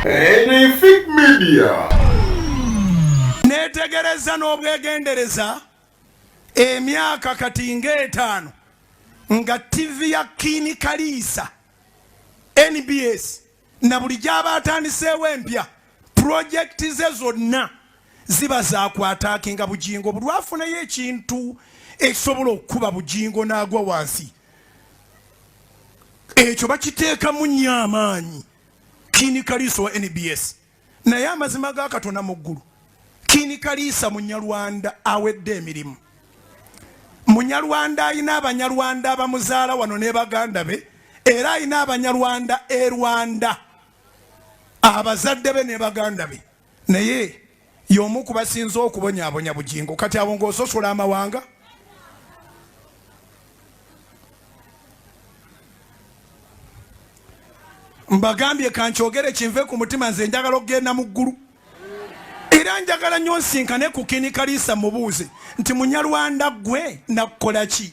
Anything Media. Neetegereza n'obwegendereza emyaka kati ng'etaano nga ttivi ya Kiini Kaliisa NBS na buli gy'aba atandiseewo empya pulojekiti ze zonna ziba zakwataakinga Bugingo. Buli lwafunayo ekintu ekisobola okukuba Bugingo n'agwa wansi, ekyo bakiteekamu nnyo amaanyi. Kiini Kaliisa wa NBS, naye amazima ga Katonda mu ggulu, Kiini Kaliisa Munyarwanda awedde emirimu. Munyarwanda alina Abanyarwanda abamuzaala wano ne baganda be, era alina Abanyarwanda e Rwanda, abazadde be ne baganda be, naye y'omu ku basinze okubonyaabonya Bugingo. Kati abo ng'ososola amawanga. Mbagambye kankyogere kinve ku mutima, nze njagala okugenda mu ggulu, era njagala nnyo nsinkane ku Kiini Kaliisa mubuuze nti Munyarwanda ggwe nakukola ki?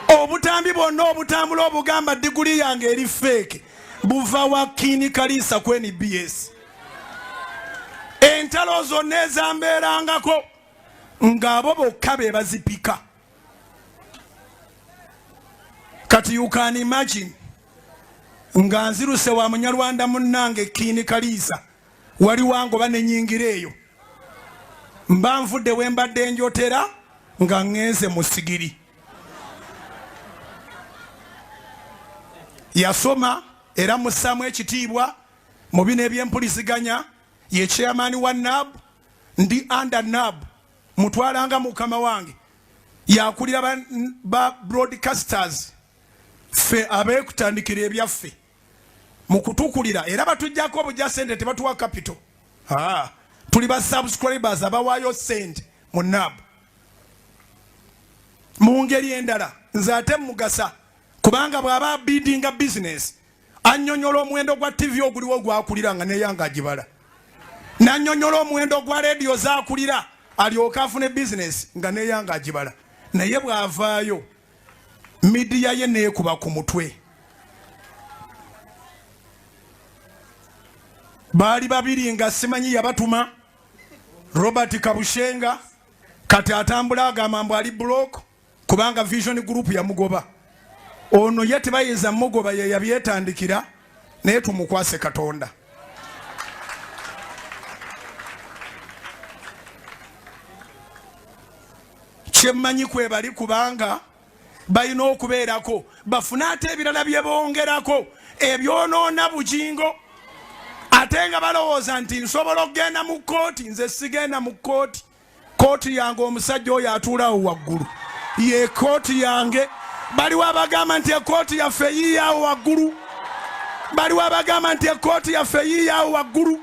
Obutambi bwonna obutambula obugamba diguli yange eri feeke buva wa Kiini Kaliisa ku NBS. Entalo zonna ezambeerangako ng'abo bokka be bazipika. Kati you can imagine nga nziruse wa Munyarwanda munnange Kiini Kaliisa, wali wange oba nenyingira eyo mba nvudde we mbadde njotera nga ŋŋenze mu sigiri. Yasoma era mussaamu ekitiibwa mu bino ebyempuliziganya, ye chairman wa NAB, ndi under NAB, mutwalanga mukama wange, yakulira ba broadcasters ffe abeekutandikira ebyaffe mu kutukulira, era batujjako obujja sente, tebatuwa capital. Tuli ba subscribers abawaayo sente mu NAB. Mu ngeri endala nze ate mugasa, kubanga bw'aba biddinga business annyonnyola omuwendo gwa TV oguliwo gwakulira nga neyanga agibala, n'annyonnyola omuwendo gwa rediyo zaakulira alyoke afune bizinesi nga neyanga agibala. Naye bw'avaayo midiya ye neekuba ku mutwe. Baali babiri nga simanyi yabatuma Robert Kabushenga, kati atambula agamba mbu ali block kubanga Vision Group yamugoba. Ono ye tebayinza mugoba, ye yabyetandikira, naye tumukwase Katonda. Kyemmanyi kwebali, kubanga balina okubeerako bafune ate ebirala bye bongerako ebyonoona Bugingo, ate nga balowooza nti nsobola okugenda mu kkooti. Nze sigenda mu kkooti. Kkooti yange omusajja oyo atuulaawo waggulu ye kkooti yange. Baliwo abagamba nti ekkooti yaffe yiiyaawo waggulu, baliwo abagamba nti ekkooti yaffe yiiyaawo waggulu.